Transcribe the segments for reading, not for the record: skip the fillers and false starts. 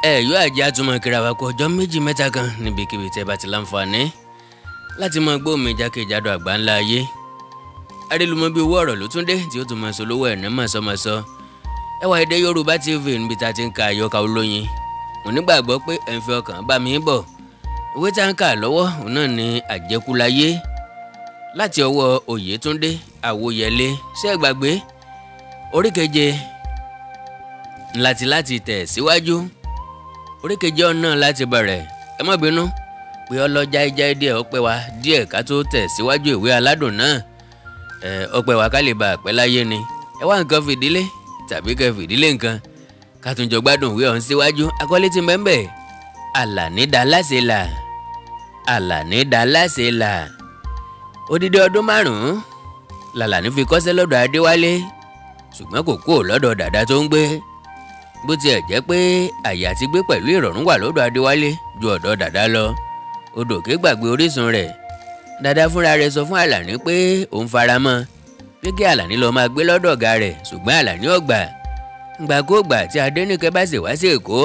Ẹ yóò àjẹ́ àtúmọ̀ kíra wa kú ọjọ́ méjì mẹ́ta kan níbikíbi tẹ́ bá ti láǹfààní láti máa gbọ́ mi jákèjádò àgbà ńlá ayé. Arélùmọ́ bí owó ọ̀rọ̀ ló tún dé tí ó tún máa sọ lówó ẹ̀ ní mọ̀sọ́mọ̀sọ́. Ẹwà Èdè Yorùbá TV níbi tá a ti ń ka àyọkà olóyin. Mo nígbàgbọ́ pé ẹ̀ ń fi ọkàn bá mi bọ̀. Ìwé tá ń kà lọ́wọ́ òun náà ni Àjẹkúláyé láti ọwọ́ Oyètúndé Àwòyẹlé. Ṣé ẹ gbàgbé? Orí keje láti tẹ̀ síwájú. Orí keje ọ̀nà láti bẹ̀rẹ̀. Ẹ má bínú pé ọlọ́jà ìjà díẹ̀ ó pẹ́ wá díẹ̀ ká tó tẹ̀ síwájú ìwé aládùn náà. Ó pẹ́ wá ká lè ba àpẹ́ láyé ni. Ẹ wá nǹkan fìdílé tàbí kẹ́ fìdílé nǹkan ká tún jọ gbádùn ìwé ọ̀hún síwájú. Akọ́lé ti mẹ́ńbẹ̀. Àlàní da láṣẹ là. Àlàní da láṣẹ là. Odidi ọdún 5 làlàní fi kọ́ṣẹ́ lọ́dọ̀ Adéwálé, ṣùgbọ́n kò kúrò lọ́dọ̀ dàda tó ń gbé. Bó tiẹ̀ jẹ́ pé àyè àti gbé pẹ̀lú ìrọ̀rùn wà lọ́dọ̀ Adéwálé ju ọ̀dọ̀ dàda lọ. Odò ké gbàgbé orísun rẹ̀. Dàda fúnra rẹ̀ sọ fún Àlàní pé òun faramọ́ pé kí Àlàní lọ máa gbé lọ́dọ̀ ọ̀gá rẹ̀, ṣùgbọ́n Àlàní ò gbà. Ìgbàkúùgbà tí Adéníkẹ́ bá sì wá sí Èkó,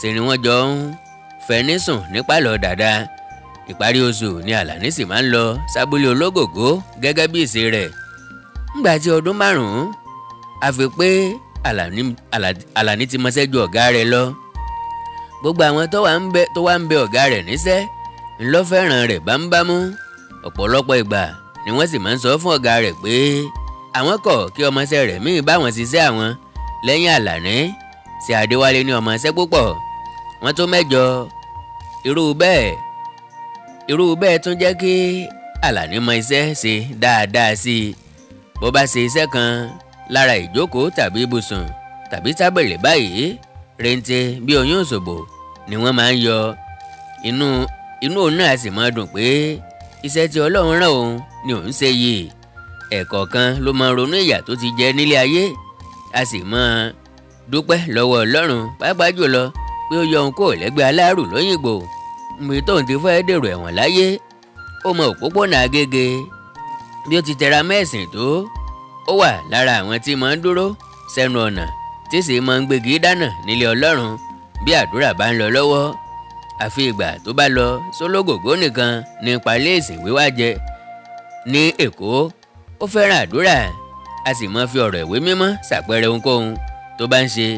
ṣe ni wọ́n jọ ń fẹ́ni sùn nípàlọ́ dàda. Ìparí oṣù ni Àlàní sì máa ń lọ sábúlé Ológògó gẹ́gẹ́ bí ìṣe rẹ̀. Ńgbà tí ọdún 5 àfi pé Àlàní ti mọṣẹ́ ju ọ̀gá rẹ̀ lọ. Gbogbo àwọn tó wà ń bẹ ọ̀gá rẹ̀ níṣẹ́ ńlọ fẹ́ràn rẹ̀ bámúbámú. Ọ̀pọ̀lọpọ̀ ìgbà ni wọ́n sì máa ń sọ fún ọ̀gá rẹ̀ pé àwọn kọ̀ kí ọmọṣẹ́ rẹ̀ míì bá wọn ṣiṣẹ́ àwọn. Lẹ́yìn Àlàní sí Adéwálé ní ọmọṣẹ́ púpọ̀, wọ́n tó mẹ́jọ. Irú bẹ́ẹ̀ tún jẹ́ kí Àlàní mọ iṣẹ́ ṣe dáadáa sí i. Bó bá ṣe iṣẹ́ kan lára ìjókòó tàbí ibùsùn tàbí tábìlì báyìí, rente bí oyún òṣòbò ni wọ́n máa ń yọ. Inú òun náà sì máa dùn pé iṣẹ́ tí Ọlọ́run rán òun ni òun ṣe yìí. Ẹ̀kọ̀ọ̀kan ló máa ronú ìyà tó ti jẹ nílé ayé, a sì máa dúpẹ́ lọ́wọ́ Ọlọ́run, pàápàá jùlọ pé ó yọ òun kó lẹ́gbẹ́ aláàrù lóyìnbó níbi tóun ti fẹ́ dèrò ẹ̀wọ̀n láyé. Ó mọ òpópónà Agége bí ó ti tẹra mẹ́sìn tó. Ó wà lára àwọn tí máa ń dúró sẹ́nu ọ̀nà tí sì máa ń gbégi dáná nílé Ọlọ́run bí àdúrà bá ń lọ lọ́wọ́. Àfi ìgbà tó bá lọ sólógògó nìkan ní palẹ́ẹ̀sì wíwá jẹ ní Èkó. Ó fẹ́ràn àdúrà, a sì máa fi ọ̀rọ̀ ìwé mímọ́ ṣàpẹẹrẹ ohunkóhun tó bá ń ṣe.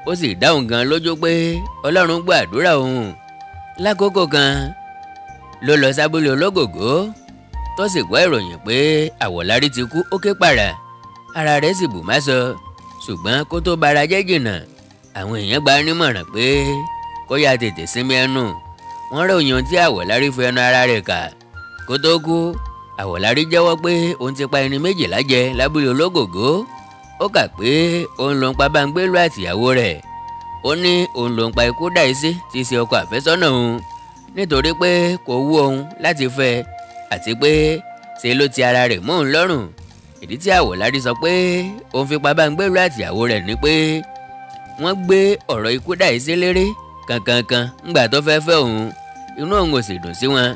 Ó sì dáhùn gan lójú pé Ọlọ́run gbọ́ àdúrà òun. Lákòókò kan ló lọ sábúlé Ológògó tó sì gbọ́ ìròyìn pé Àwọ̀lárí ti kú. Ó ké pàrà, ara rẹ̀ sì bù má sọ. Ṣùgbọ́n kó tó bara jẹ́ jìnnà, àwọn èèyàn gba nímọ̀ràn pé kó yá tètè sinmi ẹnu. Wọ́n ròyìn tí Àwọ̀lárí fi ẹnu ara rẹ̀ kà. Kó tó kú, Àwọ̀lárí jẹ́wọ́ pé òun ti pa ẹni 12 jẹ lábúlé Ológògó. Ó kà pé òun ló ń pa Báńgbélú àtìyàwó rẹ̀. Ó ní òun ló ń pa ikú Dáìsí tí í ṣe ọkọ àfẹ́sọ́nà òun, nítorí pé kò wú òun láti fẹ́, àti pé ṣe ló ti ara rẹ̀ mọ́ òun lọ́rùn. Ìdí tí Àwọ̀lárí sọ pé òun fi pa Báńgbélú àtìyàwó rẹ̀ ni pé wọ́n gbé ọ̀rọ̀ ikú Dáìsí léré kankankan ńgbà tó fẹ́ fẹ́ òun. Inú òun ò sì dùn sí wọn.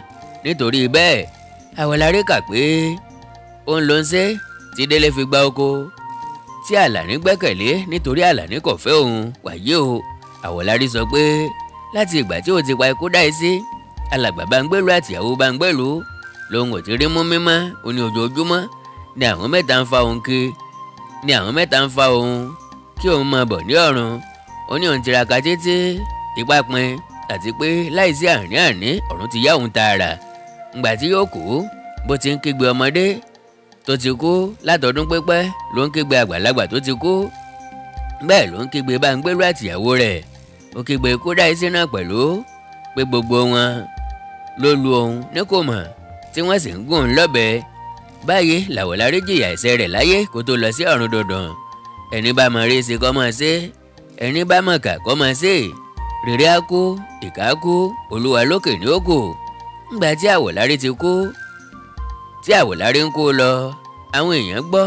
Nítorí bẹ́ẹ̀, Àwọ̀lárí kà pé òun ló ń ṣe tí Délé fi gba oko tí Àlàní gbẹ́kẹ̀lé nítorí Àlàní kò fẹ́ òun. Wàyí o, Àwọ̀lárí sọ pé láti ìgbà tí òun ti pa ikú Dáìsí, alàgbà Báńgbélú àtìyàwó Báńgbélú lòun ò ti rí mú mímọ́. Òun ní ojoojúmọ́ ni àwọn mẹ́ta ń fa òun kí ni àwọn mẹ́ta ń fa òun kí òun máa bọ̀ ní ọ̀run. Ó ní òun tiraka títí ipá pin, àti pé láìsí àní-àní ọ̀run ti yá òun tààrà. Ngbà tí yóò kú, bó ti ń kígbe ọmọdé tó ti kú látọdún pípẹ́ ló ń kígbe àgbàlagbà tó ti kú. Bẹ́ẹ̀ ló ń kígbe Báńgbélú àtìyàwó rẹ̀. Ó kígbe ikú Dáìsí náà pẹ̀lú pé gbogbo wọn ló lu òun ní kò mọ̀ tí wọ́n sì ń gún un lọ́bẹ. Báyìí Làwọ̀lárí jìyà ẹ̀ṣẹ̀ rẹ̀ láyé kó tó lọ sí ọ̀run dandan. Ẹni bá mọ̀ rí ṣe kọ́ mọ̀ ṣe, ẹni bá mọ̀ kà kọ́ mọ̀ ṣe. Rere á kú, ìkà á kú, Olúwa lókè ní ó kù. Ńgbà tí Àwọ̀lárí ti kú, tí Àwọ̀lárí ń kó lọ, àwọn èèyàn gbọ́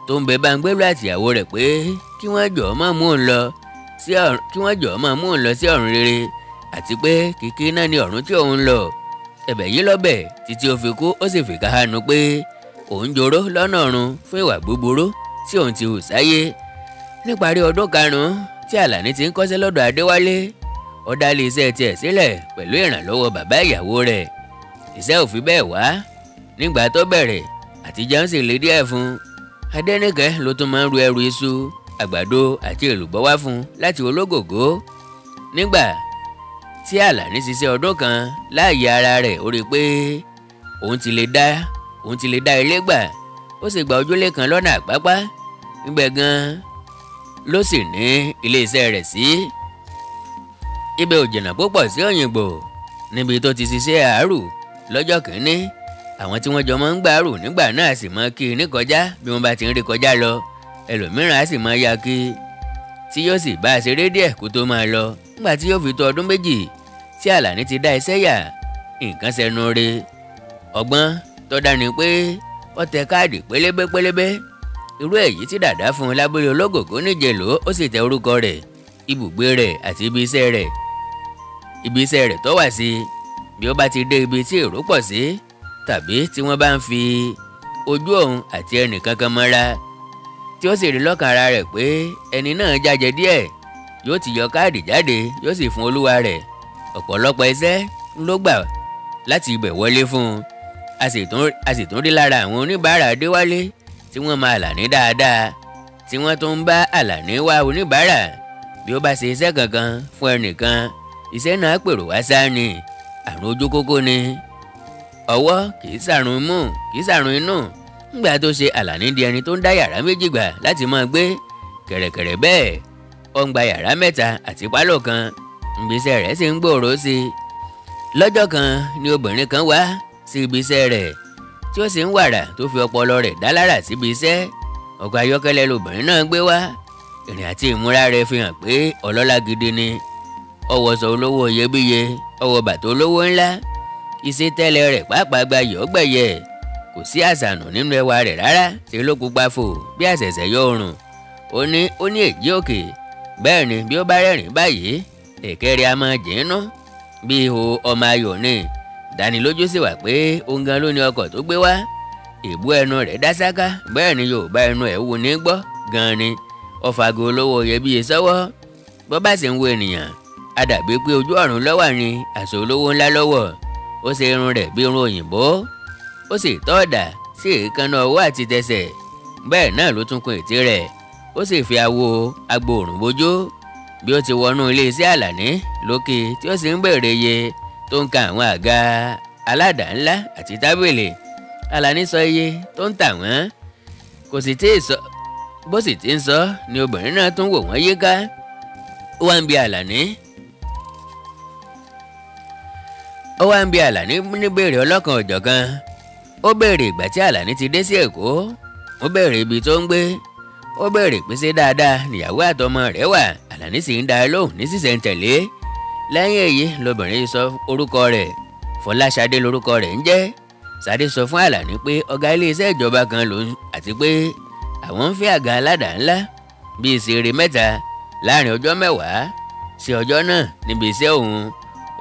tó ń bẹ Báńgbélú àtìyàwó rẹ̀ pé kí wọ́n jọ̀ọ́ máa mú òun lọ sí ọ̀run, kí wọ́n jọ̀ọ́ máa mú òun lọ sí ọ̀run rere, àti pé kìkì náà ni ọ̀run tí òun lọ. Ẹ̀bẹ̀ yìí lọ́bẹ̀ títí ó fi kú, ó sì fìkà hánu pé òun joró lọ́nà ọ̀run fún ìwà búburú tí òun ti hù sáyé. Níparí ọdún 5 tí Àlàní ti ń kọ́ṣẹ́ lọ́dọ̀ Adéwálé, Ó dá ilé iṣẹ́ tiẹ̀ sílẹ̀ pẹ̀lú ìrànlọ́wọ́ bàbá ìyàwó rẹ̀. Iṣẹ́ ò fi bẹ́ẹ̀ wá nígbà tó bẹ̀rẹ̀ àti jẹun sì lè díẹ̀ fún un. Adéníkẹ́ ló tún máa ń ru ẹrù iṣu, àgbàdo àti èlùbọ́ wá fún un láti Ológògó. Nígbà tí Àlàní ṣiṣẹ́ ọdún kan láàyè ara rẹ̀, ó rí i pé òun ti lè dá ilé gbà. Ó sì gba ojúlé kan lọ́nà Àpápá. Níbẹ̀ gan-an ló sì ní ilé iṣẹ́ rẹ̀ sí. Ibẹ̀ ò jìnnà púpọ̀ sí Òyìngbò níbi tó ti ṣiṣẹ́ àárù lọ́jọ́ kìíní. Àwọn tí wọ́n jọ máa ń gbàárù nígbà náà sì máa kí i ní kọjá bí wọ́n bá ti ń rí kọjá lọ. Ẹlòmíràn á sì máa ya kí tí yóò sì bá a ṣeré díẹ̀ kó tó máa lọ. Nígbà tí yóò fi tó ọdún 2 tí Àlàní ti dá iṣẹ́ yà, nǹkan ṣẹnu re. Ọgbọ́n tó dání pé ó tẹ káàdì pélébé pélébé irú èyí tí Dàdá fún un lábúlé Ológògó níjẹ̀ló. Ó sì tẹ orúkọ rẹ̀, ibùgbé rẹ̀ àti ibi iṣẹ́ rẹ̀ tó wà sí. Bí ó bá ti dé ibi tí èrò pọ̀ sí tàbí tí wọ́n bá ń fi ojú òun àti ẹnì kankan mọ́ra, tí ó sì rí lọ́kàn ara rẹ̀ pé ẹni náà jájẹ díẹ̀, yóò ti yọ káàdì jáde, yóò sì fún olúwa rẹ̀. Ọ̀pọ̀lọpọ̀ iṣẹ́ ló gbà láti ibẹ̀ wọlé fún un. A sì tún rí lára àwọn oníbàárà Adéwálé tí wọ́n máa Àlàní dáadáa, tí wọ́n tún ń bá Àlàní wá oníbàárà. Bí ó bá ṣe iṣẹ́ kankan fún ẹnìkan, iṣẹ́ náà pèrò wá sáà ni. Àrùn ojú kókó ni, ọwọ́ kì í sàrùn mú, kì í sàrùn inú. Nígbà tó ṣe Àlàní di ẹni tó ń dá yàrá 2 gbà láti máa gbé kẹ̀rẹ̀kẹ̀rẹ̀ bẹ́ẹ̀, ó ń gba yàrá 3 àti pálọ̀ kan. Ibiṣẹ́ rẹ̀ sì ń gbòòrò sí i. Lọ́jọ́ kan ni obìnrin kan wá sí ibiṣẹ́ rẹ̀ tí ó sì ń wàrà tó fi ọpọlọ rẹ̀ dá lára síbi iṣẹ́. Ọkọ̀ ayọ́kẹ́lẹ́ lobìnrin náà gbé wá. Ìrìn àti ìmúra rẹ̀ fi hàn pé ọlọ́lá gidi ni. Ó wọṣọ olówó iyebíye, ó wọ bàtà olówó ńlá. Iṣẹ́ tẹ́lẹ̀ rẹ̀ pàápàá gbayì ọgbẹ̀yẹ. Kò sí àṣànù nínú ẹwà rẹ̀ rárá, ṣe ló pupa fò bí àṣẹ̀ṣẹ̀ yọ oòrùn. Ó ní èjì òkè. Bẹ́ẹ̀ ni bí ó bá rẹ́rìn báyìí, ẹ̀kẹ́ rẹ̀ a máa jìnnú bí ihò ọmọ ayò ni. Ìdánilójú sì wà pé òun gan ló ní ọkọ̀ tó gbé wá. Ìbú ẹnu rẹ̀ dá sáká, bẹ́ẹ̀ ni Yorùbá ẹnu ẹ̀ wù ní gbọ́ gan ni. Ó fàgò olówó iyebíye sọ́wọ́. Bó bá sì ń wo ènìyàn, a dàbí pé ojú ọ̀run lọ́wà ni àṣọ olówó ńlá lọ́wọ́. Ó ṣe irun rẹ̀ bí irun òyìnbó, ó sì tọ́ ọ̀dà sí èékánná ọwọ́ àti tẹsẹ̀. Bẹ́ẹ̀ náà ló tún kun ètè rẹ̀, ó sì fi àwo agbòòrùn bójú. Bí ó ti wọnú ilé iṣẹ́ Àlàní lókè tí ó sì ń bèrè iye tó ń ka àwọn àga aládàá ńlá àti tábìlì, Àlàní sọ iye tó ń tà wọ́n. Kò sì tí ì sọ, bó sì ti ń sọ ni obìnrin náà tún wò wọ́n yíká. Ó wá ń bi Àlàní ní béèrè ọlọ́kan ọ̀jọ̀kan. Ó béèrè ìgbà tí Àlàní ti dé sí Èkó, ó béèrè ibi tó ń gbé, ó béèrè pé ṣé dáadáa níyàwó àtọmọ rẹ̀ wà. Àlàní sì ń dá a lóhùn ní sísẹ̀ntẹ̀lé. Lẹ́yìn èyí lobìnrin sọ orúkọ rẹ̀, Fọláṣadé lorúkọ rẹ̀ ń jẹ́. Ṣadé sọ fún Àlàní pé ọ̀gá iléeṣẹ́ ìjọba kan lòun àti pé àwọn ń fẹ́ àga aládàá ńlá bíi ìṣeré 3 láàrin ọjọ́ 10 sí ọjọ́ náà níbi iṣẹ́ òun.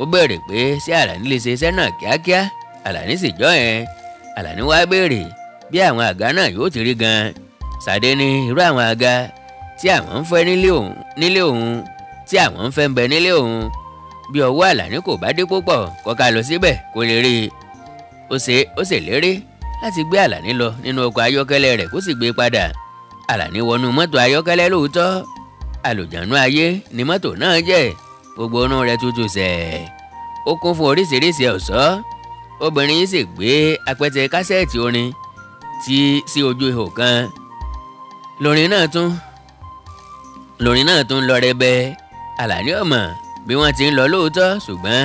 Ó béèrè pé ṣé Àlàní lè ṣe iṣẹ́ náà kíákíá. Àlàní sì jọ́ ẹ̀. Àlàní wá béèrè bí àwọn àga náà yóò ti rí gan. Ṣadé ní irú àwọn àga tí àwọn ń fẹ́ nílé òun tí àwọn ń fẹ́ ń bẹ nílé òun. Bí ọwọ́ Àlàní kò bá dé púpọ̀, kó ká lọ síbẹ̀ kó lè rí i. Ó ṣèlérí láti gbé Àlàní lọ nínú ọkọ̀ ayọ́kẹ́lẹ́ rẹ̀ kó sì gbé padà. Àlàní wọnú mọ́tò ayọ́kẹ́lẹ́ lóòótọ́. Àlùjànnú ayé ni mọ́tò náà jẹ́. Gbogbo inú rẹ̀ tutù sẹ̀, ó kún fún oríṣiríṣi ọ̀ṣọ́. Obìnrin yìí sì gbé apẹtẹ kásẹ̀tì orin tí sí ojú ihò kan. Lórin náà tún lọ rẹbẹ. Àlàní ọmọ bí wọ́n ti ń lọ lóòótọ́, ṣùgbọ́n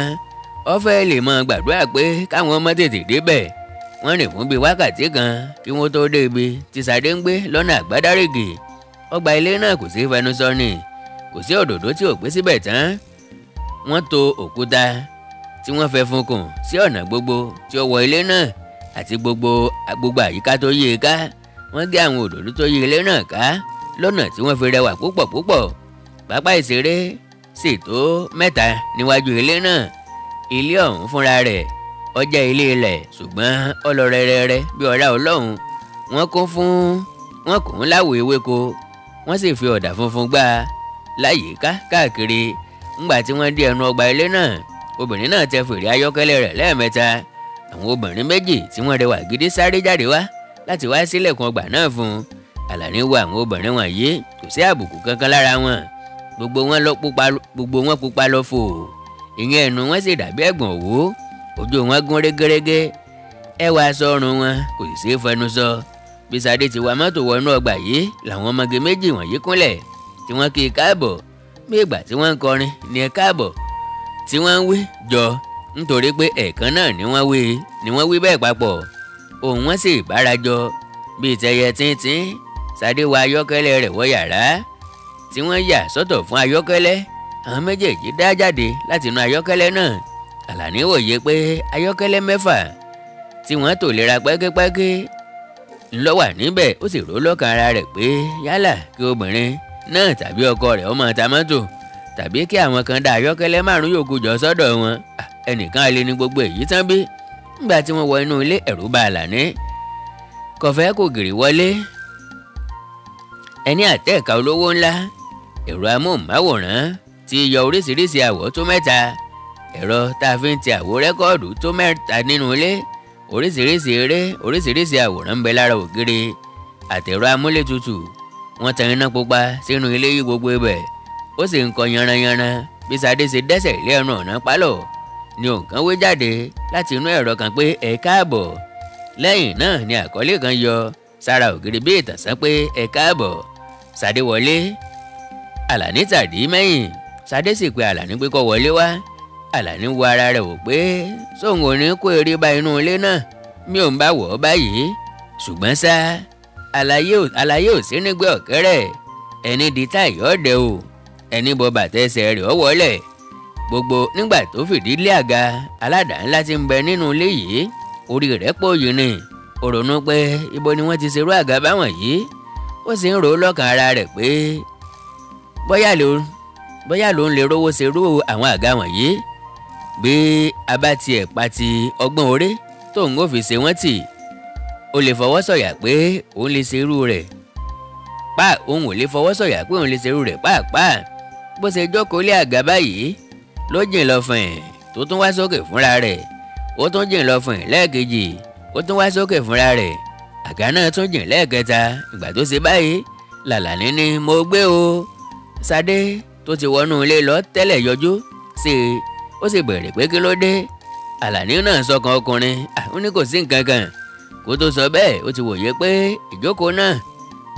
ó fẹ́ lè mọ gbàdúrà pé káwọn ọmọ tètè débẹ̀. Wọ́n rìn fún bíi wákàtí kan kí wọ́n tó dé ibi tí Ṣadé ń gbé lọ́nà Àgbádárìgì. Ọgbà ilé náà kò sí fẹnusọ ni, kò sí òdòdó tí ò pé síbẹ̀ tán. Wọ́n to òkúta tí wọ́n fẹ́ fún kùn sí ọ̀nà gbogbo tí ó wọ ilé náà àti gbogbo àyíká tó yí i ká. Wọ́n gé àwọn òdòdó tó yí ilé náà ká lọ́nà tí wọ́n fi rẹwà púpọ̀ púpọ̀. Pápá ìṣeré sì tó 3 níwájú ilé náà. Ilé ọ̀hún fúnra rẹ̀ ó jẹ́ ilé ilẹ̀, ṣùgbọ́n ó lọ rẹ́rẹ́rẹ́ bí ọ̀rá Ọlọ́run. Wọ́n kún láwọ̀ ewéko, wọ́n sì fi ọ̀dà funfun gbá a láyìíká káàkiri. Ńgbà tí wọ́n dé ẹnu ọgbà ilé náà, obìnrin náà tẹ fèrè ayọ́kẹ́lẹ́ rẹ̀ lẹ́ẹ̀mẹ́ta. Àwọn obìnrin méjì tí wọ́n rẹwà gidi sáré jáde wá láti wá sílẹ̀kùn ọgbà náà fún un. Àlàní wo àwọn obìnrin wọ̀nyí, kò sí àbùkù kankan lára wọn. Gbogbo wọn pupa lọ fò. Ìyẹn ẹnu wọn sì dàbí ẹ̀gbọ̀n òwú. Ojú wọn gún régérégé. Ẹwà aṣọ ọrùn wọn kò sì ṣeé fẹnu sọ. Bí Ṣadé ti wa mọ́tò wọnú ọgbà yìí làwọn ọmọge méjì wọ̀nyí kúnlẹ̀ tí wọ́n kí i káàbọ̀. Bí ìgbà tí wọ́n ń kọrin ní ẹ káàbọ̀ tí wọ́n ń wí jọ, nítorí pé ẹ̀ẹ̀kan náà ni wọ́n wí bẹ́ẹ̀ papọ̀. Ohùn wọn sì bára jọ bíi tẹyẹ tíntín. Ṣadé wa ayọ́kẹ́lẹ́ rẹ̀ wọ yàrá tí wọ́n yà sọ́tọ̀ fún ayọ́kẹ́lẹ́. Àwọn méjèèjì dá jáde láti inú ayọ́kẹ́lẹ́ náà. Àlàní wòye pé ayọ́kẹ́lẹ́ mẹ́fà tí wọ́n tò lera pẹ́kípẹ́kí ńlọ wà níbẹ̀. Ó sì rò lọ́kàn ara rẹ̀ pé yálà kí obìnrin náà tàbí ọkọ rẹ̀ ó máa ta mọ́tò tàbí kí àwọn kan dá ayọ́kẹ́lẹ́ márùn-ún yòókù jọ sọ́dọ̀ wọn. Ẹnìkan lè ní gbogbo èyí tán bí. Nígbà tí wọ́n wọ inú ilé, ẹ̀rù bà Àlàní. Kò fẹ́ kó gìrì wọlé. Ẹni àtẹ̀ka olówó ńlá, ẹ̀rọ amóhùnmáwòrán tí yọ oríṣiríṣi àwọ̀ tó mẹ́ta, ẹ̀rọ tá a fi ń ti àwo rẹ́kọ́ọ̀dù tó mẹ́ta nínú ilé, oríṣiríṣi eré, oríṣiríṣi àwòrán ń bẹ lára ògiri, àtẹ̀rọ amúlétutù. Wọ́n tan iná pupa sínú ilé yí gbogbo ibẹ̀, ó sì ń kọ yanranyanran. Bí Ṣadé ṣe dẹ́sẹ̀ lé ẹnu ọ̀nà pálọ̀ ni òǹkan wé jáde láti inú ẹ̀rọ kan pé ẹ káàbọ̀. Lẹ́yìn náà ni àkọlé kan yọ sára ògiri bí ìtànsán pé ẹ káàbọ̀. Ṣadé wọlé, Àlàní tàdí mẹ́yìn. Ṣadé sì pe Àlàní pé kó wọlé wá. Àlàní wo ara rẹ̀ wò pé sóun ò ní kó eré bá inú ilé náà mi ò ń bá wọ̀ ọ́ báyìí. Ṣùgbọ́n ṣá, àlàyé ò sí nígbẹ́ ọ̀kẹ́rẹ́. Ẹni di táyọ̀ ọ̀dẹ o, ẹni bọ bàtà ẹsẹ̀ rẹ̀ ọ́ wọlé. Gbogbo nígbà tó fìdí lé àga aládàá ńlá tí ń bẹ nínú ilé yìí, orí rẹ̀ pòyì ni. Ó ronú pé ibo ni wọ́n ti ṣerú àga báwọn yìí. Ó sì ń rò ó lọ́kàn ara rẹ̀ pé bóyá ló ń lè rówó ṣerú àwọn àga wọ̀nyí. Bí a bá tiẹ̀ pa ti ọgbọ́n orí tóun ó fi ṣe wọ́n tì, ó lè fọwọ́ sọ̀yà pé òun lè ṣerú rẹ̀ pa òun ò lè fọwọ́ sọ̀yà pé òun lè ṣerú rẹ̀ pàápàá. Bó ṣe jókòó lé àga báyìí ló jìn lọ fìn tó tún wá sókè fúnra rẹ̀. Ó tún jìn lọ fìn lẹ́ẹ̀kejì, ó tún wá sókè fúnra rẹ̀. Àga náà tún jìn lẹ́ẹ̀kẹta. Ìgbà tó ṣe báyìí Làlàní ni mo gbé o. Ṣadé tó ti wọnú ilé lọ tẹ́lẹ̀ yọjú sí i, ó sì bẹ̀rẹ̀ pé kí ló dé. Àlàní náà sọkàn ọkùnrin, ó ní kò sí nǹkan kan. Kó tó sọ bẹ́ẹ̀, ó ti wòye pé ìjókòó náà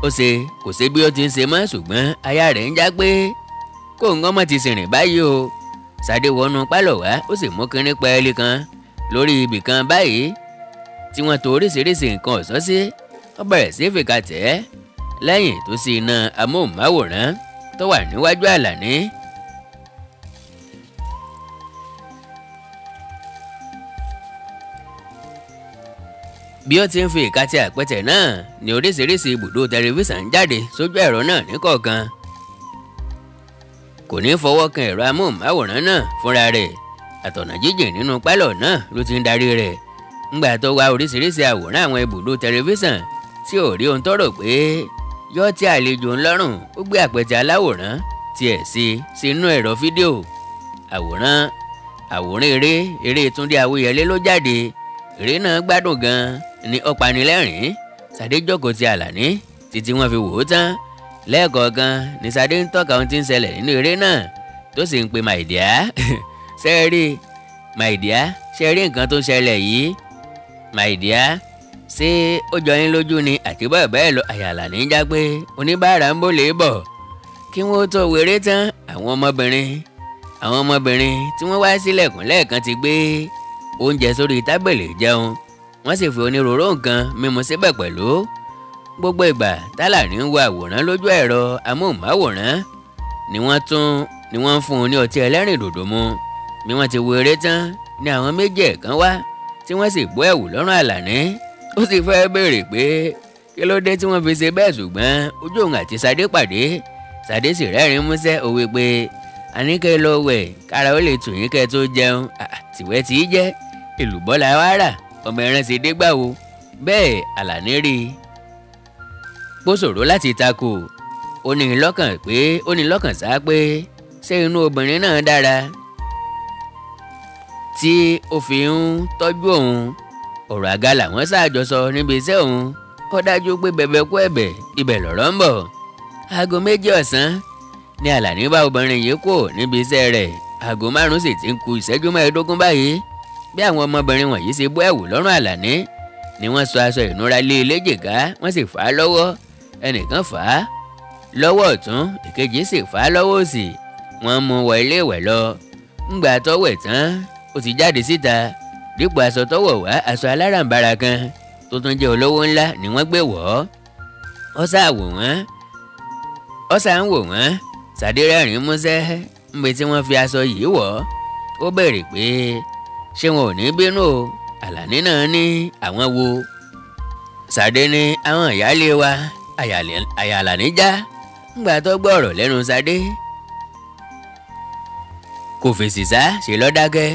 ó ṣe kò ṣe bí ó ti ń ṣe mọ́, ṣùgbọ́n aya rẹ̀ ń já pé kó ń gánmọ́ ti sìnrìn báyìí o. Ṣadé wọnú pálọ̀ wá, ó sì mú kinní pẹ́ẹ́lí kan lórí ibì kan báyìí tí wọ́n tò oríṣiríṣi nǹkan ọ̀ṣọ́ sí. Ó bẹ̀rẹ̀ sí fìkà tẹ̀ ẹ́ lẹ́yìn tó sì iná amóhùnmáwòrán tó wà níwájú Àlàní. Bí ó ti ń fi ìka ti àpẹtẹ náà ní oríṣiríṣi ibùdó tẹlifíṣàn ń jáde sójú ẹ̀rọ náà níkọ̀ọ̀kan. Kò ní fọwọ́ kan ẹ̀rọ amóhùnmáwòrán náà fúnra rẹ̀. Àtọ̀nà jíjìn nínú pálọ̀ náà ló ti ń darí rẹ̀. Ńgbà tó wá oríṣiríṣi àwòrán àwọn ibùdó tẹlifíṣàn tí ò rí ohun tó rò pé yóò tí àlejò ńlọ́rùn, ó gbé àpẹtẹ aláwòrán tiẹ̀ sí sínú ẹ̀rọ fídíò. Àwòrán eré Túndé Awóyẹlé ló jáde. Eré náà gbádùn gan-an ni ó panilẹ́rìn-ín. Ṣadé jókòó ti Àlàní títí wọ́n fi wò ó tán. Lẹ́ẹ̀kọ̀ọ̀kan ni Ṣadé ń tọ́ka ohun tí ń ṣẹlẹ̀ nínú eré náà tó sì ń pe my dear. Ṣé ẹ rí my dear, ṣé ẹ rí nǹkan tó ń ṣẹlẹ̀ yìí my dear, ṣé ó jọ yín lójú ni àti bẹ́ẹ̀ bẹ́ẹ̀ lọ. Àyà Àlàní ń já pé oníbàárà ń bò lè bọ̀. Kí wọ́n tó wéré tán, àwọn ọmọbìnrin tí wọ́n wá sílẹ̀kùn lẹ́ẹ̀kan ti gbé oúnjẹ sórí tábìlì jẹun. Wọ́n sì fi onírúurú nǹkan mímu síbẹ̀ pẹ̀lú. Gbogbo ìgbà tálàní ń wo àwòrán lójú ẹ̀rọ amóhùnmáwòrán ni wọ́n ń fún un ní ọtí ẹlẹ́rìndòdò mu. Bí wọ́n ti wo eré tán ni àwọn méjì kan wá tí wọ́n sì bó ẹ̀wù lọ́rùn Àlàní. Ó sì fẹ́ béèrè pé kí ló dé tí wọ́n fi ṣe bẹ́ẹ̀, ṣùgbọ́n ojú òun àti Ṣadé pàdé. Ṣadé sì rẹ́rìn-ín músẹ́, ó wí pé àní kẹ́ lọ wẹ̀ kára ó lè tù yín kẹ́ tó jẹun. Tìwẹ́ tí í jẹ́ èlùbọ́ la wá rà, ọmọ ẹran ṣe dé gbà wo. Bẹ́ẹ̀ Àlàní rí i bó ṣòro láti takò. Ó ní lọ́kàn sá pé Ṣé inú obìnrin náà dára tí ó fi ń tọ́jú òun? Ọ̀rọ̀ àga làwọn ṣàjọsọ níbi iṣẹ́ òun. Ó dájú pé bẹ̀bẹ̀ kú ẹ̀bẹ̀ ibẹ̀ lọ̀rọ̀ ń bọ̀. Aago 2 ọ̀sán ni Àlàní bá obìnrin yìí kú níbi iṣẹ́ rẹ̀. Aago 5 sì ti ń ku ìṣẹ́jú 15 báyìí. Bí àwọn ọmọbìnrin wọ̀nyí ṣe bọ́ ẹ̀wù lọ́rùn Àlàní ni wọ́n sọ aṣọ ìnura lé e léjìká, wọ́n sì fà á lọ́wọ́. Ẹnìkan fà á lọ́wọ́ ọ̀tún, ìkejì sì fà á lọ́wọ́ òsì. Wọ́n mú wọ ilé ìwẹ̀ lọ. Ńgbà tọ́wẹ̀ tán, ó ti jáde síta. Dípò aṣọ tọ́wọ̀ wá, aṣọ aláràǹbarà kan tó tún jẹ́ olówó ńlá ni wọ́n gbé wọ̀ ọ́. Ó sá wò wọ́n, ó sá ń wò wọ́n. Ṣadé rẹ́rìn-ín músẹ́ níbi tí wọ́n fi aṣọ yìí wọ̀ ọ́. Ó béèrè pé ṣé wọn ò ní bínú o? Àlàní náà ní àwọn wo? Ṣadé ní àwọn ìyáálé wa. Àyà Àlàní já ńgbà tó gbọ́ ọ̀rọ̀ lẹ́nu Ṣadé. Kò fèsì sá, ṣe ló dákẹ́.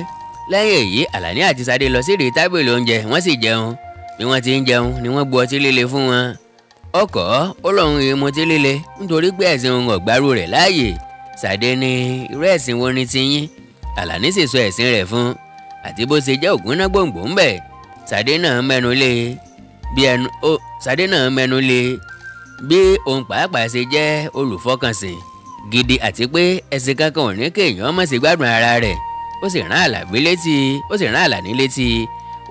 Lẹ́yìn èyí, Àlàní àti Ṣadé lọ sí ìdí tábìlì oúnjẹ, wọ́n sì jẹun. Bí wọ́n ti ń jẹun ni wọ́n bu ọtí líle fún wọn. Ọkọ̀ ó lóun èé mutí líle nítorí pé ẹ̀sìn òun ọ̀gbárù rẹ̀ láàyè. Ṣadé ní irú ẹ̀sìn wo ni tiyín? Àlàní sì sọ ẹ̀sìn rẹ̀ fún àti bó ṣe jẹ́ ògúnná gbòǹgbò ń bẹ̀. Ṣadé náà mẹ́nu lé bí ẹnu ó Ṣadé náà mẹ́nu lé bí òun pàápàá ṣe jẹ́ olùfọkànsìn gidi àti pé ẹ̀sìn kankan ò ní kéèyàn má ṣe gbádùn ara rẹ̀. Ó sì rán Àlàbí létí, ó sì rán Àlàní létí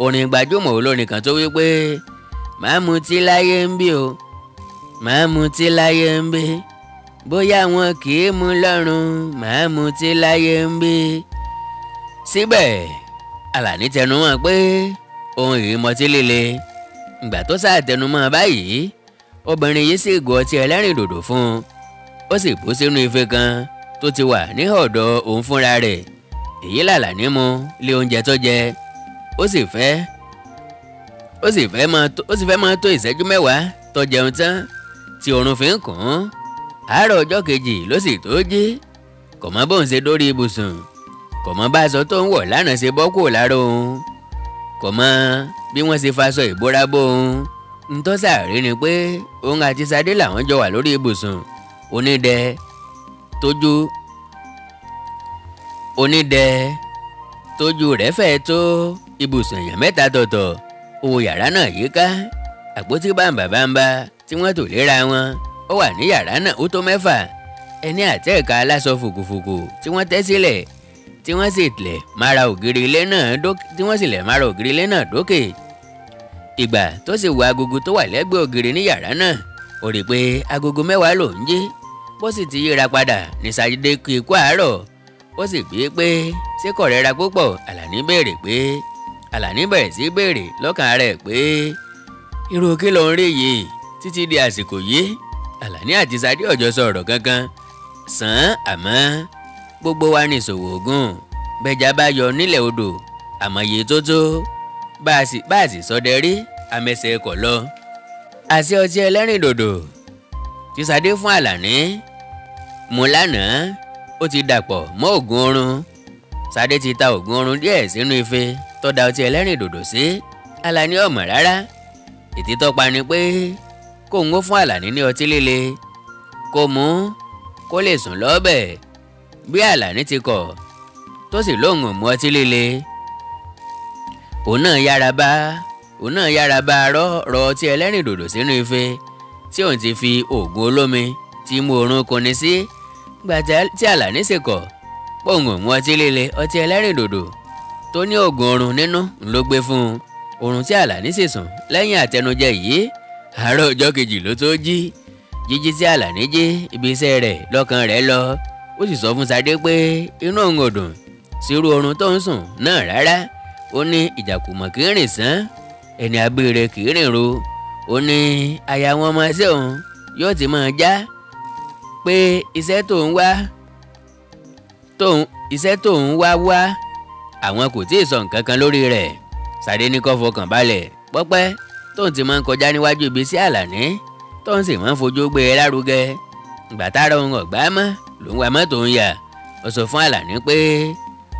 orin gbajúmọ̀ olórin kan tó wí pé màá mutí láyé ń bí o, màá mutí láyé ń bí, bóyá wọn kì í mu lọ́run, màá mutí láyé ń bí. Síbẹ̀ Àlàní tẹnumọ́ pé òun yìí mọtí líle. Ìgbà tó sáà tẹnumọ́ báyìí, obìnrin yìí sì gò ọtí ẹlẹ́rìndòdò fún un. Ó sì bó sínú ife kan tó ti wà ní ọ̀dọ̀ òun fúnra rẹ̀. Èyí l'Àlàní mu lé oúnjẹ tó jẹ. Ó sì fẹ́ máa tó ìṣẹ́jú 10 tó jẹun tán tí oorun fi ń kùn ún. Àárọ̀ ọjọ́ kejì ló sì tó jí. Kò mọ bóun ṣe dórí ibùsùn, kò mọ bá aṣọ tó ń wọ̀ lánàá ṣe bọ́ kúrò lára òun, kò mọ bí wọ́n ṣe faṣọ ìbora bó òun. Ntọ́sà rí ni pé òun àti Ṣadé làwọn jọ wà lórí ibùsùn onídẹ tójú rẹ̀ fẹ́ tó ibùsùn èèyàn 3 tọ̀tọ̀. Owó yàrá náà yíká, àpótí bàǹbàǹbà tí wọ́n tò léra wọn ó wà ní yàrá náà ó tó 6. Ẹní àtẹ̀ka aláṣọ fùkùfùkù tí wọ́n tẹ́ sílẹ̀ tí wọ́n sì lẹ̀ mára ògiri ilé náà dókè. Ìgbà tó sì wo agogo tó wà lẹ́gbẹ̀ẹ́ ògiri ní yàrá náà, ó rí i pé agogo 10 ló ń jí. Bó sì ti yíra padà ní Ṣadé kí ikú àárọ̀. Ó sì bí pé ṣé kò rẹ́ra púpọ̀? Àlàní béèrè pé Àlàní bẹ̀rẹ̀ sí béèrè lọ́kàn rẹ̀ pé irú kí ló ń rí yìí títí di àsìkò yìí. Àlàní àti Ṣadé ọ̀jọ́ sọ̀rọ̀ kankan sàn án, àmọ́ gbogbo wa ní ìṣòwò ògùn. Bẹ́jà bá yọ nílẹ̀ odò àmọ̀yé tó tó bá a sì sọdẹ rí àmẹsẹ̀ kọ̀ lọ. Àṣé ọtí ẹlẹ́rìndòdò tí Ṣadé fún Àlàní mu lánàá ó ti dàpọ̀ mọ́ ògùn oorun. Ṣadé ti ta ògùn oorun díẹ̀ sínú ife tó da ọtí ẹlẹ́rìndòdò sí. Àlàní ò mọ̀ rárá. Ètí tọ́pa ni pé kóun ó fún Àlàní ní ọtí líle kó mú kó lè sùn lọ́bẹ̀. Bí Àlàní ti kọ̀ tó sì lóun ò mu ọtí líle, òun náà yára bá rọ ọtí ẹlẹ́rìndòdò sínú ife tí òun ti fi oògùn olómi tí mú oorun kunni sí. Gbà tí Àlàní sì kọ̀ póun ò mu ọtí líle, ọtí ẹlẹ́rìndòdò tó ní oògùn oorun nínú ló gbé fún un. Oorun tí Àlàní sì sùn lẹ́yìn àtẹnujẹ yìí, àárọ̀ ọjọ́ kejì ló tó jí. Jíjí tí Àlàní jí, ibi iṣẹ́ rẹ̀ lọ́kàn rẹ̀ lọ. Ó sì sọ fún Ṣadé pé inú òun ò dùn sírú oorun tó ń sùn náà rárá. Ó ní ìjàkùmọ̀ kì í rìn sán, ẹni abéèrè kì í rìn ro. Ó ní aya wọn ọmọ ẹsẹ̀ òun yóò ti máa já pé iṣẹ́ tó ń wá wá àwọn kò tíì sọ nǹkan kan lórí rẹ̀. Ṣadé ní kó fọkàn balẹ̀ pọ́pẹ́ tóun ti máa ń kọjá níwájú ibi sí Àlàní tóun sì máa ń fojú gbé e lárugẹ. Ìgbà tára òun ọ̀gbá mọ́ lòun wá mọ́tò ń yà. Ó sọ fún Àlàní pé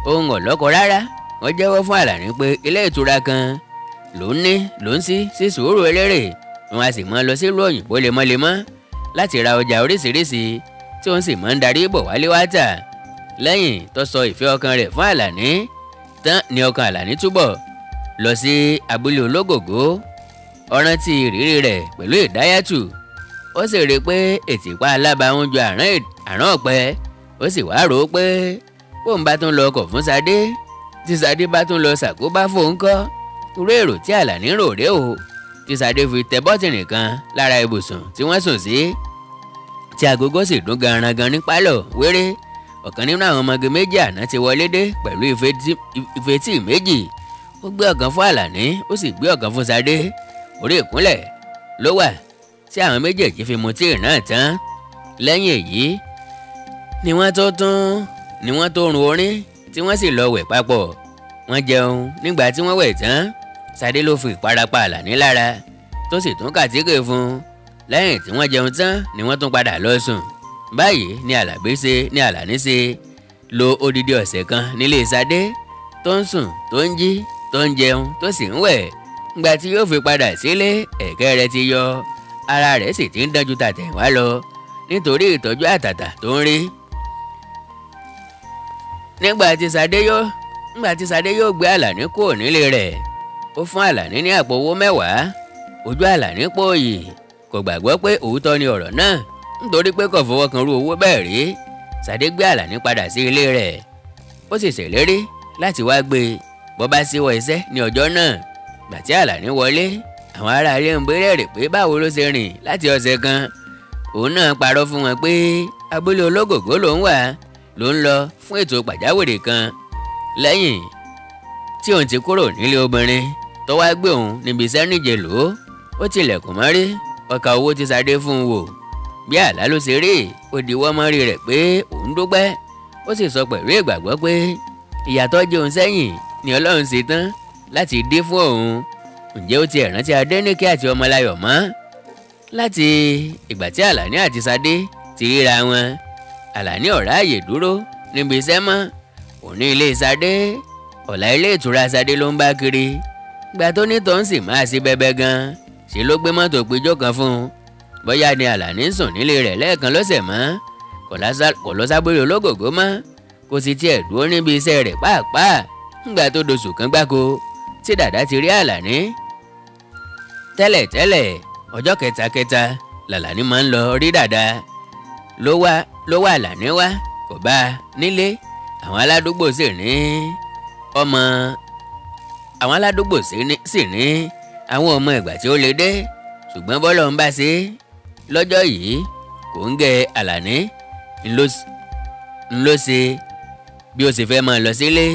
òun ò lọ́kọ rárá. Wọ́n jẹ́wọ́ fún Àlàní pé ilé ìtura kan lòun ní lòun sí sí sùúrù eléré. Wọn a sì máa lọ sílùú òyìnbó lemọ́lemọ́ láti ra ọjà oríṣiríṣi tí òun sì máa ń darí bọ̀ wálé wá tà. Lẹ́yìn tó sọ ìfẹ́ ọkàn rẹ̀ fún Àlàní tán ni ọkàn Àlàní túbọ̀ lọ sí abúlé Ológògó. Ó rántí ìrírí rẹ̀ pẹ̀lú Ìdáyàtù, ó sì rí i pé ètìpá alábàáhùn ju àrán ọ̀pẹ. Ó sì wá rò ó pé bóun bá tún lọ ọkọ̀ fún Sadé, tí Sadé bá tún lọ ṣàkóbá fóun kọ́. Irú èrò tí Àlàní rò rèé o, tí Sadé fi tẹ bọ́tìnì kan lára ibùsùn tí wọ́n sùn sí, tí agogo sì dún garangan ní pálọ̀ wéré. Ọ̀kan nínú àwọn ọmọge méjì àná ti wọlé dé pẹ̀lú ife tíì méjì. Ó gbé ọ̀kan fún Àlàní, ó sì gbé ọ̀kan fún Sadé. Orí ìkúnlẹ̀ ló wà tí àwọn méjèèjì fi mu tíì náà tán. Lẹ́yìn èyí ni wọ́n tó tún ni wọ́n tó run orin tí wọ́n sì lọ wẹ̀ papọ̀. Wọ́n jẹun. Nígbà tí wọ́n wẹ̀ tán, Sadé ló fi ìpara pa Àlàní lára tó sì tún kàtíkè fún un. Lẹ́yìn tí wọ́n jẹun tán ni wọ́n tún padà lọ sùn. Báyìí ni Àlàbí ṣe ni Àlàní ṣe lo odidi ọ̀sẹ̀ kan nílé Sadé, tó ń sùn, tó ń jí, tó ń jẹun, tó sì ń wẹ̀. Nígbà tí yóò fi padà sílé, ẹ̀kẹ́ rẹ̀ ti yọ, ara rẹ̀ sì ti ń dánjú tàtẹ̀wá lọ nítorí ìtọ́jú àtàtà tó ń rí. Nígbà tí Sadé yóò gbé Àlàní kúrò nílé rẹ̀, ó fún Àlàní ní àpò owó 10. Ojú Àlàní pòòyì, kò gbàgbọ́ pé òótọ́ ni ọ̀rọ̀ náà, nítorí pé kò fọwọ́ kan rú owó bẹ́ẹ̀ rí. Sadé gbé Àlàní padà sí ilé rẹ̀, ó sì ṣèlérí láti wá gbé e bó bá ṣíwọ́ iṣẹ́ ní ọjọ́ náà. Gbà tí Àlàní wọlé, àwọn ará ilé ń béèrè pé báwo ló ṣe rìn láti ọ̀sẹ̀ kan. Òun náà parọ́ fún wọn pé abúlé Ológògó ló ń wà, ló ń lọ fún ètò pàjáwìrì kan. Lẹ́yìn tí òun ti kúrò nílé obìnrin tó wá gbé òun níbi iṣẹ́ níje lò ó, ó tilẹ̀kùn mọ́rí, ọkà owó tí Sadé fún un wò. Bí àlá ló ṣe rí, ó diwọ́ mọ́rí rẹ̀ pé òun dúpẹ́. Ó sì sọ pẹ̀lú ìgbàgbọ́ pé ìyàtọ̀ jẹun sẹ́yìn ni Ọlọ́run ṣe tán láti dé fún òun. Ǹjẹ́ ó ti rántí Adéníkẹ́ àti Ọmọláyọ̀ mọ́? Láti ìgbà tí Àlàní àti Sadé ti ríra wọn, Àlàní ò ráàyè dúró níbi iṣẹ́ mọ́. Òní ilé Sadé, ọ̀la ilé ìtura Sadé ló ń bá kiri. Ìgbà tó ní tòun sì máa ṣe bẹbẹ gan, ṣe ló gbé mọ́tò péjọ kan fún un. Bóyá ni Àlàní ń sùn nílé rẹ̀ lẹ́ẹ̀kan lọ́sẹ̀ mọ́, kò lọ sábúrò Ológògó mọ́, kò sì tiẹ̀ dúró níbi iṣẹ́ rẹ̀ pàápàá. Ńgbà tó doṣù kan gbáko tí Dàdá ti rí Àlàní. Tẹ́lẹ̀tẹ́lẹ̀ ọjọ́ kẹta-kẹta làlàní máa ń lọ rí Dàdá. Ló wá Àlàní wá, kò bá a nílé. Àwọn aládùúgbò sì ní ọmọ àwọn aládùúgbò sì ní àwọn ọmọ ìgbà tí ó lè dé. Ṣùgbọ́n bọ́lọ̀ ń bá ṣe lọ́jọ́ yìí, kò ń gẹ Àlàní ńlọ ṣe bí ó sì fẹ́ máa lọ sílé.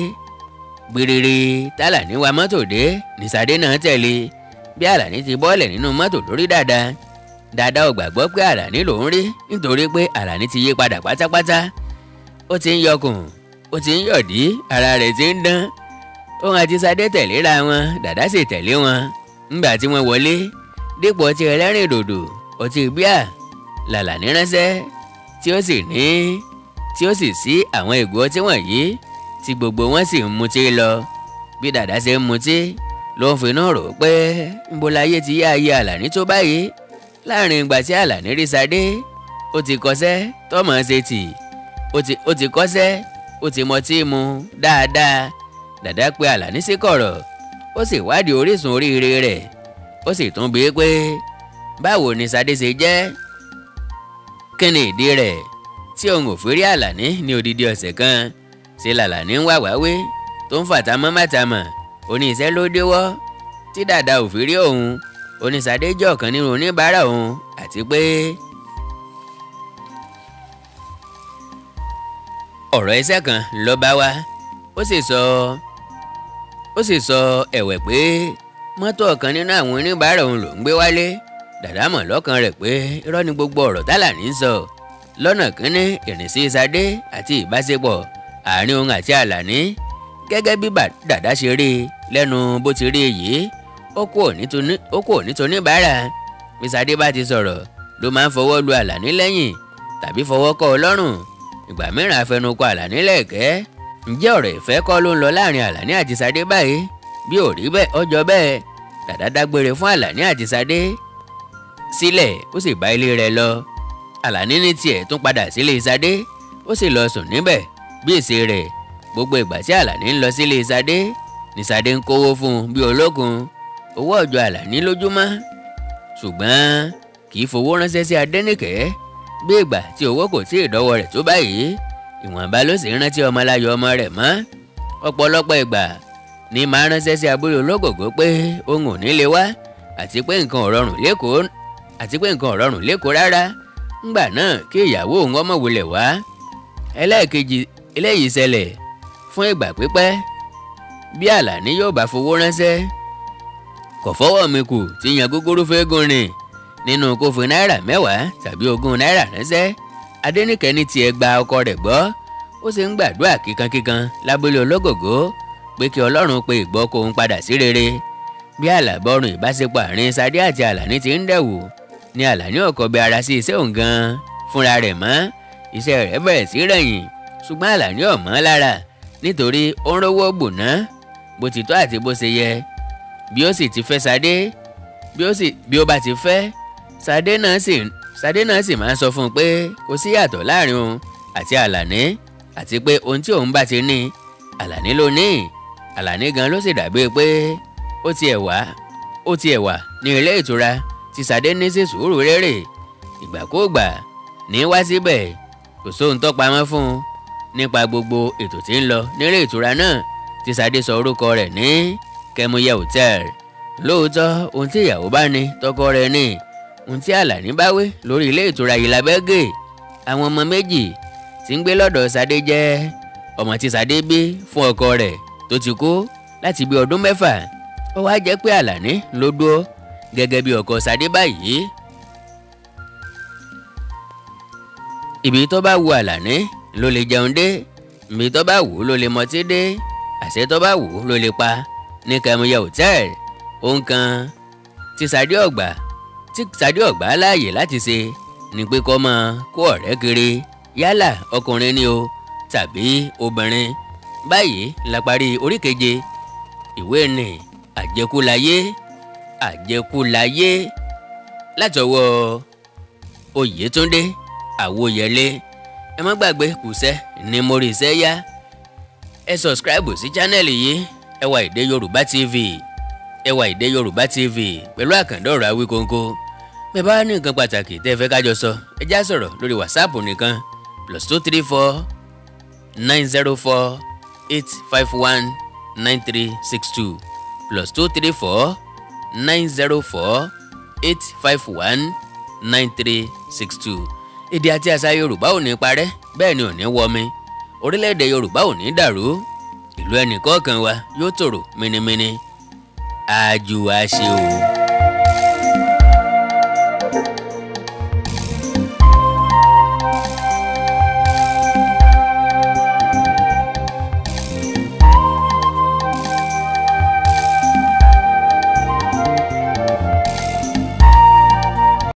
Gbìrìrì tálàní wa mọ́tò dé ní Sadé náà tẹ̀lé. Bí Àlàní ti bọ́ọ̀lẹ̀ nínú mọ́tò lórí Dàdá, Dàdá ò gbàgbọ́ pé Àlàní lòún rí, nítorí pé Àlàní ti yí padà pátápátá. Ó ti ń yọkùn, ó ti ń yọ̀dí, ara rẹ̀ ti ń dán. Òun àti Sadé tẹ̀léra wọn, Dàdá sì tẹ̀lé wọn. Ńgbà tí wọ́n wọlé, dípò ọtí ẹlẹ́rìn dòdò, ọtí bíà làlàní ránṣẹ́, tí ó sì sí àwọn ìgò ọtí wọ̀nyí tí gbogbo wọn sì ń mutí lọ. Bí Dàdá ṣe ń mutí ló ń finú rò pé ńbo láyé ti yá ayé Àlàní tó báyìí. Láàrin ìgbà tí Àlàní rí Sadé, ó ti kọsẹ́ tọmọ ṣe tì, ó ti kọsẹ́, ó ti mọtí mu dáadáa. Dàdá pé Àlàní sí kọ̀rọ̀, ó sì wádìí orísun oríire rẹ̀, ó sì tún bi pé báwo ni Sadé ṣe jẹ́, kí ni ìdí rẹ̀ tí òun ò fi rí Àlàní ní odidi ọ̀sẹ̀ kan. Ṣe làlàní ń wá wáwé tó ń fàtàmọ́ mátàmọ́, oní iṣẹ́ ló déwọ́ tí Dàdá ò fi rí òun. Oní Sadé jẹ́ ọ̀kan nínú oníbàárà òun, àti pé ọ̀rọ̀ iṣẹ́ kan ló bá wá. Ó sì sọ ẹ̀wẹ̀ pé mọ́tò ọ̀kan nínú àwọn oníbàárà òun ló ń gbé wálé. Dàdá mọ̀ lọ́kàn rẹ̀ pé irọ́ ni gbogbo ọ̀rọ̀ tálàní ń sọ. Lọ́nà kínní, ìrìnsí Sadé àti ìbáṣepọ̀ àárín òun àti Àlàní gẹ́gẹ́ bí Dàdá ṣe rí lẹ́nu bó ti rí yìí, ó kò ní toníbàárà. Bí Sadé bá ti sọ̀rọ̀ ló máa ń fọwọ́ lu Àlàní lẹ́yìn tàbí fọwọ́ kọ́ ọ lọ́rùn. Ìgbà mìíràn afẹnukọ Àlàní lẹ́ẹ̀kẹ́. Ǹjẹ́ ọ̀rọ̀ ìfẹ́ kọ́ ló ń lọ láàrin Àlàní àti Sadé báyìí? Bí ò rí bẹ́ẹ̀, ọjọ́ bẹ́ẹ̀. Dàdá dágbére fún Àlàní àti Sadé sílẹ̀, ó sì bá ilé rẹ̀ lọ. Àlàní ní tiẹ̀ tún padà sílé Sadé, ó sì lọ sùn níbẹ̀ Bí ìṣe rẹ̀, gbogbo ìgbà tí Àlàní ń lọ sílé Ṣadé ní Ṣadé ń kówó fún un bí olókun. Owó ọjọ́ Àlàní lójúmọ́, ṣùgbọ́n kì í fowó ránṣẹ́ sí Adéníkẹ́. Bí ìgbà tí owó kò tí ì dọ́wọ́ rẹ̀ tó báyìí, ìwọ̀nba ló sì ń rántí ọmọláyọ̀ ọmọ rẹ̀ mọ́. Ọ̀pọ̀lọpọ̀ ìgbà ní máa ránṣẹ́ sí abúlé ológògó pé òun ò ní lè wá, àti pé nǹkan ò rọrùn lẹ́kọ̀ọ́, àti pé nǹkan ò rọrùn lẹ́kọ̀ọ́ rárá. Ńgbà náà kí ìyàwó òun ọmọ wulẹ̀ wá. Ẹlẹ́ẹ̀kejì, eléyìí ṣẹlẹ̀ fún ìgbà pípẹ́. Bí Àlàní yóò bá fowó ránṣẹ́, kò fọwọ́ mi kù tí yan gúgúrú fẹ́gùn rìn nínú kó fi náírà 10 tàbí 20 náírà ránṣẹ́. Adéníkẹ́ ní tiẹ̀ gba ọkọ rẹ̀ gbọ́, ó sì ń gbàdúrà kíkankíkan lábúlé ológògó pé kí Ọlọ́run pe ìgbọ́ kó ń padà sí rere. Bí àlàbọ̀rùn ìbáṣepọ̀ àárín Ṣadé àti Àlàní ti ń dẹ̀wò ni Àlàní ò kọbi ara sí iṣẹ́ òun gan fúnra rẹ̀ mọ́. Iṣẹ́ rẹ̀ bẹ̀rẹ̀ sí rẹ̀yìn, ṣùgbọ́n Àlàní ò mọ́ lára nítorí ó ń rówó gbòná bó ti tọ́ àti bó ṣe yẹ. Bí ó sì ti fẹ́ Ṣadé, bí ó bá ti fẹ́ Ṣadé náà sì máa ń sọ fún un pé kò sí yàtọ̀ láàrin òun àti Àlàní, àti pé ohun tí òun bá ti ní Àlàní ló ní. Àlàní gan ló sì dàbí pé ó tiẹ̀ wà ní ilé ìtura tí Ṣadé ní sí sùúrù rérè. Ìgbàkúùgbà ní wá síbẹ̀, kò sóhun tó pamọ́ fún un nípa gbogbo ètò tí ń lọ nílé ìtura náà tí Ṣadé sọ orúkọ rẹ̀ ní Kẹ́múyẹ́ Hotel. Lóòótọ́, ohun tí ìyàwó bá ní tọkọ rẹ̀ ní, ohun tí Àlàní bá wí lórí ilé ìtura yìí lábẹ́gẹ́. Àwọn ọmọ méjì tí ń gbé lọ́dọ̀ Ṣadé jẹ́ ọmọ tí Ṣadé bí fún ọkọ rẹ̀ tó ti kú láti bí ọdún 6. Ó wá jẹ́ pé Àlàní ló dúró gẹ́gẹ́ bí ọkọ Ṣadé báyìí. Ibi tó bá wu Àlàní ló lè jẹun dé, ibi tó bá wù ló lè mọtí dé, àṣẹ tó bá wù ló lè pa ní Kẹ́múyẹ́ Hotel. Ohun kan tí Ṣadé ọ̀gbà láàyè láti ṣe ni pé kó máa kó ọ̀rẹ́ kiri, yálà ọkùnrin ni o tàbí obìnrin. Báyìí la parí orí keje ìwé ni Àjẹkúláyé, Àjẹkúláyé látọwọ́ Oyètúndé Àwòyẹlé. Ẹ má gbàgbé kùsẹ́ ní mórí iṣẹ́ yá. Ẹ sọ̀scribe sí chánẹ́ẹ̀lì yìí, Ẹwà Èdè Yorùbá TV, Ẹwà Èdè Yorùbá TV pẹ̀lú Àkàndọ̀rọ̀ Awíkonko. Bẹ́ẹ̀ bá ní nǹkan pàtàkì tẹ́ ẹ fẹ́ kájọ sọ, ẹ já sọ̀rọ̀ lórí WhatsApp nìkan +234 904 851 9362, +234 904 851 9362. Èdè àti àṣà Yorùbá ò ní parẹ́, bẹ́ẹ̀ ni ò ní wọmi. Orílẹ̀-èdè Yorùbá ò ní dàrú. Ìlú ẹnìkọ̀ọ̀kan wa yóò tòrò mìnìmìnì. Àjùwàṣe o.